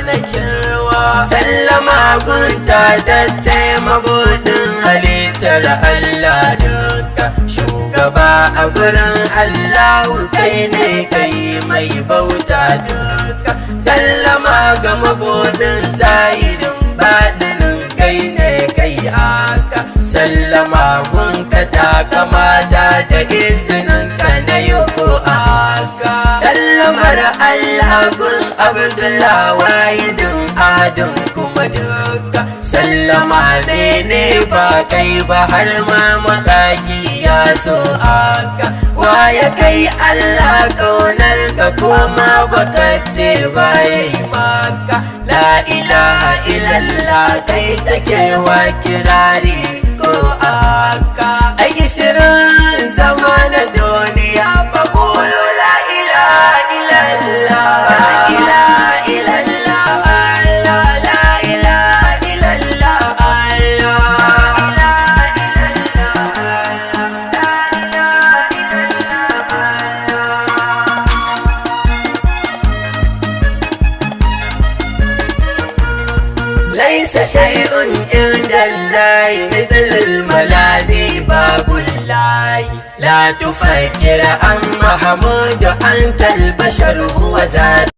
na kirwa. Sallama gunta tacce mabudin halittar Allah duka. Shugaba a gurin Allahu, kai ne kai mai bauta duka. Sallama ga mabudin zahirin baɗinin, kai ne kai haka. Sallama gunka ta kamata, da izinin ka na yi ko haka. Sallamar Allah gun Abdullah wahidin adin kuma duka. Sallama mene ba kai ba, har ma makaki ya so haka. Ya kai Allah kaunar ka, koma baka ce ba yayi maka. La ilaha illallah, kai take wa kirari ko aka. Ai gishirin zama na duniya ba bolo, la ilaha illallah, la ilaha illallah Allah, la ilaha illallah Allah. ليس شيء عند الله مثل الملاذي باب الله. لا تفكر عن محمود، أنت البشر هو ذات.